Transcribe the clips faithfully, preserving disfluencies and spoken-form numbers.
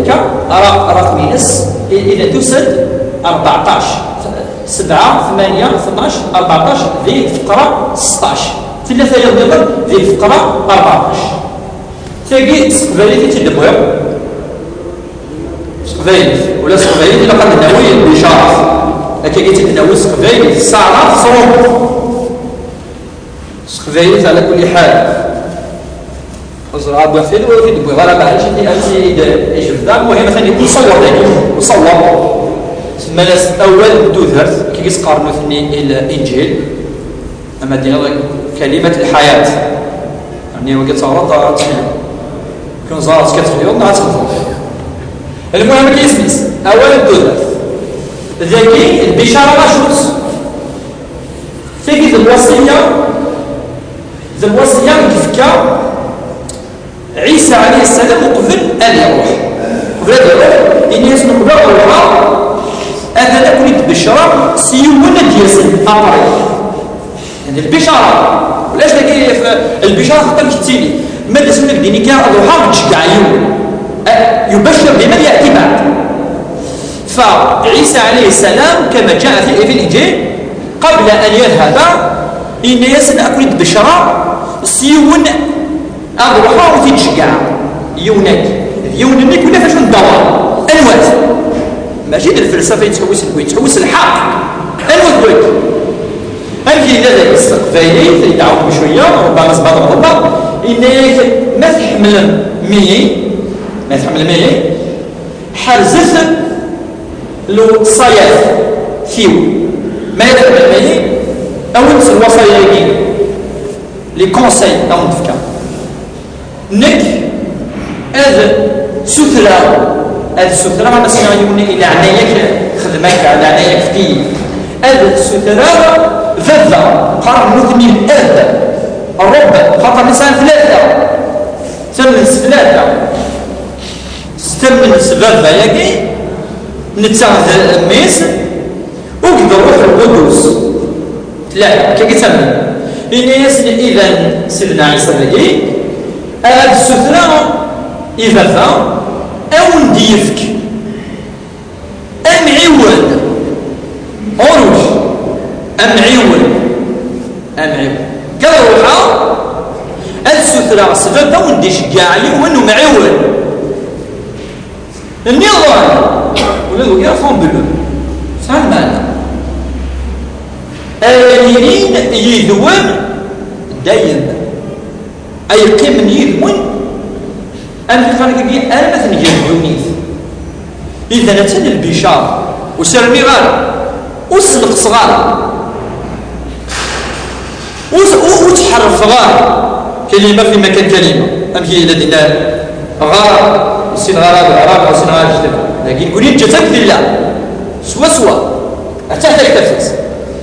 Akka, ara, ara tmines, i, i tusa-d rbeɛṭac. Sebɛa, tmanya, tnac, rbeɛṭac, di tfeqra seṭṭac. Tella tayeḍ nniḍen di tfeqra rbeɛṭac. Tagi s teqbaylit i tt-id-wwiɣ. S teqbaylit. Ula s teqbaylit ilaq ad d-nawi lbicarat. Akka i tt-id-nawi s teqbaylit. Ssaɛa teṣrumt. S teqbaylit, ɛla kulli ḥal. Ẓriɣ ad d-wwiɣ tin, ur t-id-wwiɣ ara, maɛlic, i, i, i, i jebda. Muhim, atan nṣewwer dagi, nṣewwer. Semman-as awal n tudert, akka i s-qqaren nutni i Linǧil. Ama d-iniḍ kalimat lḥayat. Yeɛni, wagi d tawraṭ, ad tt-, kun ẓer-tt, ad tt-xyuḍ, neɣ ad tt-xḍuḍ. Lmuhim, akka isem-is, awal n tudert. Dagi, lbicara acu-tt? Tagi d lwasiya, d lwasiya i yefka Ɛisa ɛalayhi ssalam uqbel ad iruḥ. Uqbel ad iruḥ, ini-asen uqbel ad ruḥeɣ, atan ad ken-id-beccreɣ s yiwen ad d-yasen après. Yani lbicara, ulac dagi, lbicara xaṭer tettili. Ma d-asen ad d-ini kan ad ruḥeɣ, ad d-ceggɛeɣ yiwen. Eh, يبشر بمن يأتي بعد. فعيسى عليه السلام كما جاء في، في الإنجيل، قبل أن يذهب، yenna-yasen ad ken-id-beccreɣ s yiwen ad ruḥeɣ u t-id-ceggɛeɣ. Yiwen-agi. D yiwen-nni kul acu n ddawar. Anwa-t? Mačči d lfelsafa yettḥewwis lwi, yettḥewwis lḥeqq. Anwa-t wagi? Amek yella dagi s teqbaylit, yedɛu cwiya, rubbama sebɛa d Rebbi, yenna-yak ma tḥemmlem mihi, ma tḥemmlem mihi, ḥerzet lewṣayat tiw. Ma yella tḥemmlem mihi, awit lwaṣaya-agi, les conseils, ad wen-d-fkeɣ. Nekk ad sutreɣ, ad sutreɣ, ad as-iniɣ yiwen i leɛnaya-k, xdem akka, leɛnaya-k efk-iyi. Ad sutreɣ baba, qqaren nutni ab, Rreb, xaṭer nesɛa tlata, tamment s tlata, s tamment s baba-yagi, netta d mmi-s, akked Rruḥ Lqudus. Tlata, akka i ttamen. Ini-asen idan Sidna Ɛisa dagi, ad sutreɣ i baba, ad wen-d-yefk amɛiwen. Oruj, amɛiwen. Amɛiwen. Kan ruḥeɣ, ad sutreɣ s baba, ad wen-d-iceggeɛ yiwen umɛiwen. Nniḍen, ula d wagi ad t-nbellem. Sɛan lmeɛna. Ara yilin yid-wen dayem. Ay yeqqimen yid-wen, amek qqaren dagi, arma tenger ddunit. Idan attan lbicara. Ur s-rniɣ ara. Ur sneqseɣ ara. Ur, ur, ur ttḥerrfeɣ ara kalima fi makan kalima. Amek yella dinna? Ɣer, ur ssineɣ ara ad ɣreɣ, ur ssineɣ ara ad ktebeɣ. Lakin nekni neǧǧa-tt akk tella. Swaswa. Attan taktabt-is.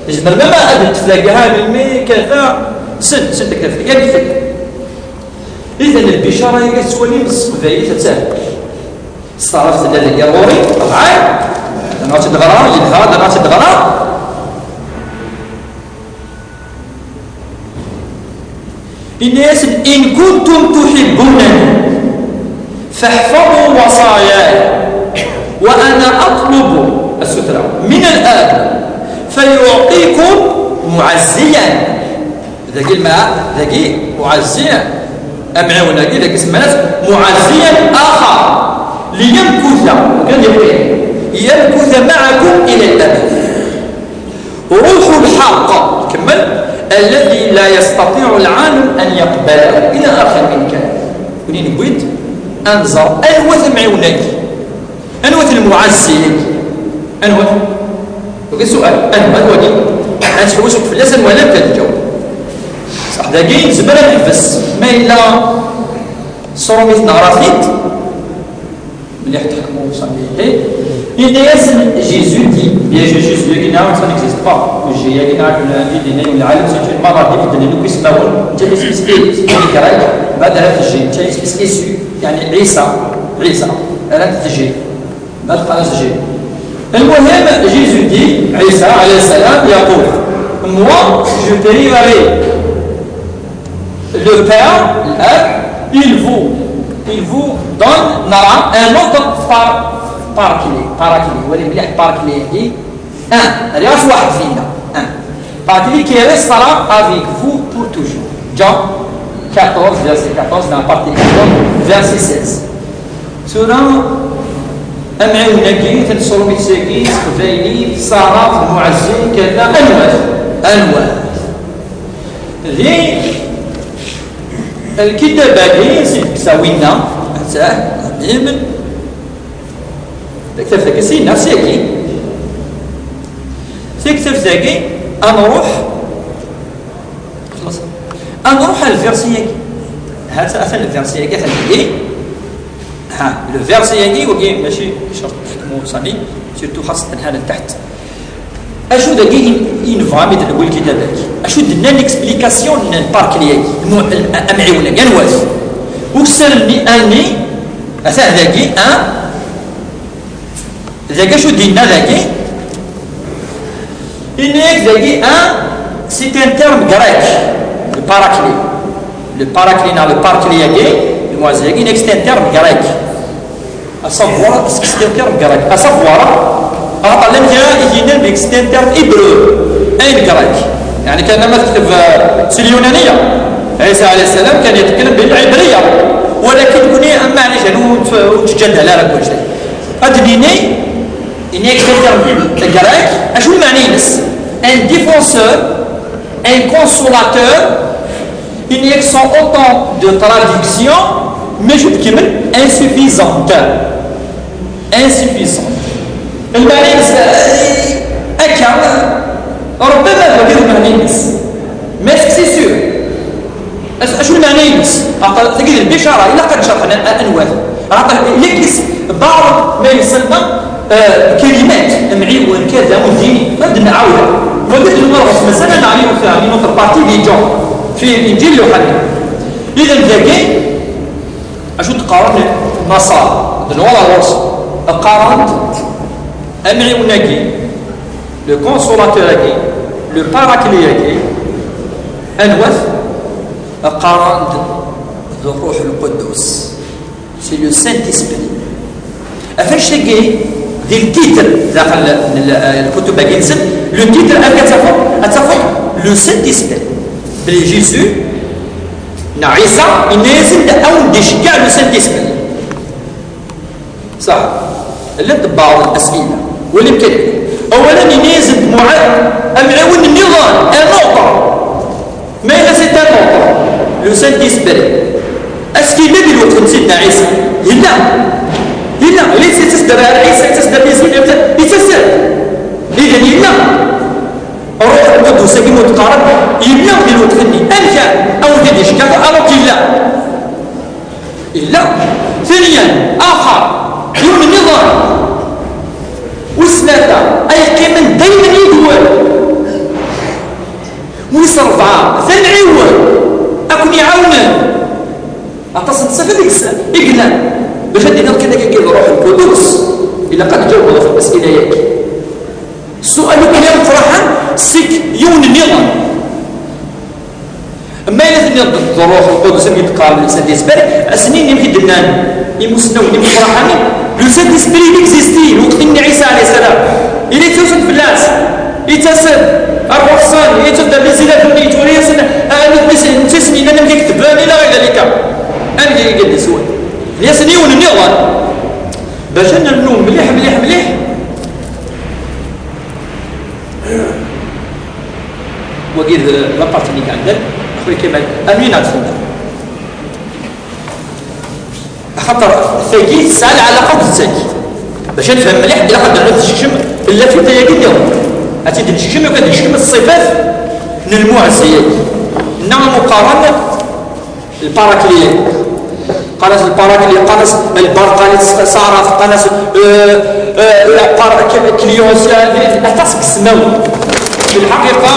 Yezmer mama ad neṭṭef dagi, ha, melmi, kada, sel, sel taktabt. Yal tella. Idan lbicara-agi tettwalim s teqbaylit, attan. S taɛrabt tella dagi ɣur-i, ṭebɛan. Ad tt-id-ɣreɣ, yelha, ad tt-id-ɣreɣ. Yenna-yasen, إن كنتم تحبونني فاحفظوا وصاياي وأنا أطلب السترة من الآب فيعطيكم معزيا. Dagi lma-, dagi muɛazzi, amɛiwen-agi, dagi semman-as muɛazziyan axar, liyamkuta, kan yeqqim, yamkuta maɛakum ila l-abad. Ruḥu lḥaq, kemmel, alladhi la yastatiɛu lɛalem an yaqbalahu ila axir imkan. Kuni newwi-d ad nẓer anwa-t amɛiwen-agi. Anwa-t lmuɛazzi-agi? Anwa-t? Wagi sual. Anwa-t wagi? Ad tḥewwes akk fell-as, anwa llant ad tǧaweb. Saḥ, dagi nezmer ad neḥbes. Ma yella s rumi neɣra-t-id, mliḥ tḥekmu sami. Yenna-yasen Jésus dit, bien sûr, Jésus-agi neɣ ça n'existe pas. J-agi neɣ i d-yenna lɛalem, c'est une maladie, medden akk ismawen, netta isem-is i, i grec, mbeɛd ara tejji, netta isem-is Isu, yeɛni Ɛisa, Ɛisa, ara tejji. Mbeɛd qal-as Jésus. المهم, Jésus dit, Ɛisa alayhi salam, يقول, moi, je prierai le Père, l'Ab, il vous, il vous donnera un autre Par, paraclet, paraclet, wali mliḥ paraclet-agi. Ah, rriɣ-as waḥed dinna. Ah. Paraclet qui restera avec vous pour toujours. Jean quatorze, verset quatorze, neɣ partie quatorze, verset seize. Tura, amɛiwen-agi, taneṣrumit-agi, s teqbaylit, s aɛrab, muɛezzi, kada, anwa-t? Anwa-t? Di lkitab-agi, si deg-s winna, attah, amim, taktabt-agi, si nafs-agi. Taktabt-agi, ad nruḥ, xlaṣ. Ad nruḥ ar lversi-agi. Ha-t-a, atan lversi-agi, atan dagi. Ha, le verset-agi, wagi, mačči cert tḥekmu sami, surtout xas tenha n taḥt. Acu dagi i, i nebɣa mi d-newwi lkitab-agi? Acu d-nnan l'explication n paraclet-agi, mu-, l-, amɛiwen-agi, anwa-t? Ukessar-nni, anni, atah dagi, ha? Dagi acu d-yenna dagi? Yenna-yak dagi, ha? C'est un terme grec, le paraclet. Le paraclet, neɣ le paraclet-agi, le muɛezzi-agi, yenna-yak c'est un terme grec. À savoir, c'est un terme grec. À savoir, axaṭer llan kra i d-yennan belli c'est un terme hébreu, ayen grec. Yeɛni kan ma tekteb, eh, s lyunaniya, Ɛisa ɛalayhi ssalam kan yetkellem bil ɛibriya. Walakin nekni, maɛlic, yeɛni ur nett-, ur nettǧadal ara kullec. Ad d-nini, yenna-yak c'est un terme grec, acu lmeɛna-ines? Un défenseur, un consolateur, yenna-yak sont autant de traductions, mais je te insuffisante. Insuffisante. Lmeɛna-ines, eh, akka, ربما d wagi d lmeɛna-ines. Mais est-ce que c'est sûr? Acu, acu lmeɛna-ines? Axaṭer tagi d lbicara, ilaq ad ncerḥ, a-, anwa-t. Axaṭer yak-is baɛḍ ma yusemma, eh, kalimat, amɛiwen, kada, ur d-nini, ad nɛawed. Wagi d lmerɣ s masala neɣ yiwet, yeɛni, notre partie di Jean, fi Inǧil Yuḥenna. Idan dagi, acu d-qqaren Naṣara? D newweḍ ar ɣur-sen. Qqaren-d amɛiwen-agi, le consolateur-agi, le paraclet-agi, anwa-t? Qqaren-d d Ṛṛuḥ Lqudus. C'est le Saint-Esprit. Ɣef annect-agi, di le titre, daxel n l-, lkutub-agi-nsen, le titre, amek ad tafeḍ? Ad tafeḍ le Saint-Esprit. Belli Jésus, neɣ Ɛisa, yenna-yasen-d ad wen-d-iceggeɛ le Saint-Esprit. Ṣaḥ. Llant baɛḍ الأسئلة. Walim kan. Awalen, yenna-yasen-d Muɛad, amɛiwen nniḍen, un autre. Ma yella c'est un autre, le Saint-Esprit. Est-ce que yella di lweqt n Sidna Ɛisa? Yella. Yella. Yella yettas-d ar Ɛisa, yettas-d ar Yesu, yettas-d. Idan yella. Ṛṛuḥ Lqudus-agi mu teqqareḍ, yella di lweqt-nni. Amek ara wen-t-id-iceggeɛ alors que yella? Yella. Thaniyan, axer, yiwen nniḍen. Wis tlata, ay qqimen daymen yid-wen. Wis rebɛa, d amɛiwen, ad ken-iɛawnen. Aṭas n ṣṣifat i yes-, i yellan. Bac ad d-iniḍ kan akka d Ṛṛuḥ Lqudus, ilaq ad tǧawbeḍ ɣef lmes'ila-yagi. Ssual akk i ameqqran, seg yiwen nniḍen. Ma yella tenniḍ-d d Ṛṛuḥ Lqudus, amek i d-qqaren le Saint-Esprit, ad sen-inin amek i d-nnan imusnawen imeqqraḥanen, le Saint-Esprit il existe, lweqt-nni Ɛisa ɛalayhi ssalam, yella yettas-d fell-as, yettas-d ar ɣur-sen, yettas-d ar les élèves-nni, yettwali-yasen, ah, nutni s-, netta i sen-yennan amek i ketben, ila ɣer dalika. Amek i iga d-iswan? Nni-yasen yiwen nniḍen. Bac ad nernu mliḥ, mliḥ, mliḥ. Wagi d la partie-nni i iɛeddan, a xuya Kamal, amin ad tfehmem. Axaṭer tagi tesɛa lɛalaqa d tagi. Bac ad nefhem mliḥ, ilaq ad d-nsekcem llafita-yagi nniḍen. Ad tt-id-nsekcem, akk ad d-nsekcem ṣṣifat n lmuɛezzi-yagi. Nna amuqaren, Lparakli, qqaren-as lparakli, qqaren-as lbarqani s, s aɛrab, qqaren-as, eh, eh, lpar-, k-, kliyons, eh, aṭas n yismawen. Fi lḥaqiqa,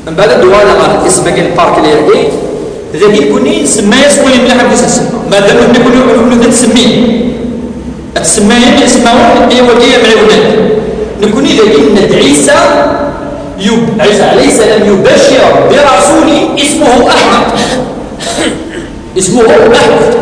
mbeɛd ad d-uɣaleɣ ɣer isem-agi n lparakli-agi, dagi nekni nsemma-yas wali mliḥ amek i s-nsemma. Madam nekni ur, ur, ur nsemmi. Ad tsemmayem ismawen i wagi amɛiwnen. Nekni dagi nenna-d Ɛisa, yub-, Ɛisa ɛalayhi ssalam yubacir bi rasuli ismuhu Ahmed. Ismuhu Ahmed.